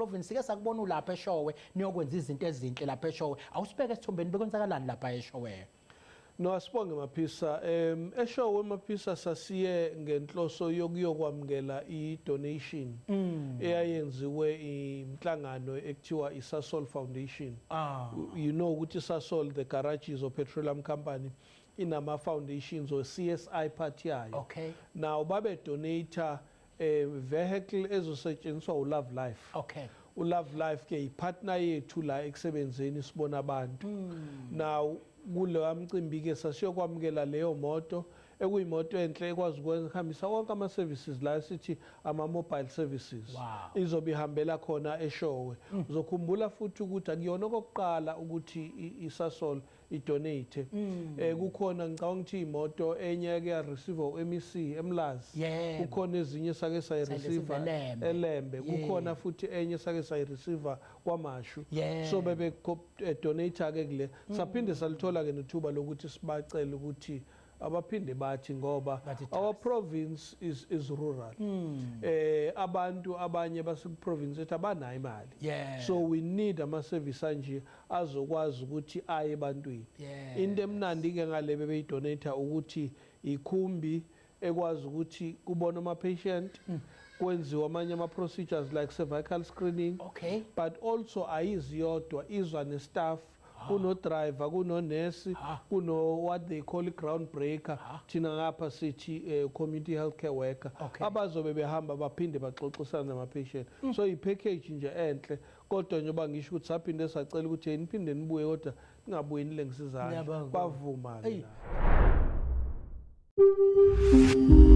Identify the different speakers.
Speaker 1: Province sike sakubona ulapha eShowe niyokwenza izinto ezinhle lapha eShowe. Awusibeke esithombeni, bekwenzakalani lapha eShowe?
Speaker 2: No, asibonge Maphisa. EShowe Maphisa sasiye ngenhloso yokuyokwamukela i-donation eyayenziwe inhlangano ekuthiwa iSasol Foundation. You know ukuthi iSasol, the garages or petroleum company, inama foundations or CSI part yayo. Now babe donate vehicle ezosetshenziswa uLove Life. ULove Life ke ipartner yethu la ekusebenzeni sibona abantu. Now kuleya mcimbi ke sasiyokwamukela leyo moto, ekuyimoto enhle ekwazi ukuhambisa wonke ama services la sithi ama mobile services. Izobe ihambela khona eShowe. Uzokhumbula futhi ukuthi akuyona okokuqala ukuthi iSasol idonate. Kukhona, ngicabanga ukuthi imoto enye ke ya receive uMEC eMlazi. Kukhona ezinye sake sayireceive
Speaker 1: Elembe.
Speaker 2: eLembe. Kukhona futhi enye sake sayireceive kwaMashu. So bebe donate ke kule. Saphinde salithola ke nethuba lokuthi sibacele ukuthi abaphinde bathi ngoba
Speaker 1: Bathi
Speaker 2: our province is rural. Abantu abanye base province ethu abanayo imali. So we need ama service anje azokwazi ukuthi aye ebantwini. Into emnandi ke ngale bebeyidonate ukuthi ikhumbi ekwazi ukuthi kubona ama patient, kwenziwa amanye ama procedures like cervical screening. But also ayiziyodwa, izwa ne staff, kuno driver, kuno nurse, kuno what they call ground breaker, thina ngapha sithi community healthcare worker, abazobe behamba baphinde baxoxisana nama patient. So i package nje enhle, kodwa njengoba ngisho ukuthi saphinde sacela ukuthi niphinde nibuye, kodwa ningabuyi nilengisa izandla.
Speaker 1: Ngiyabonga.
Speaker 2: Bavuma ke
Speaker 1: Eyi.
Speaker 2: la.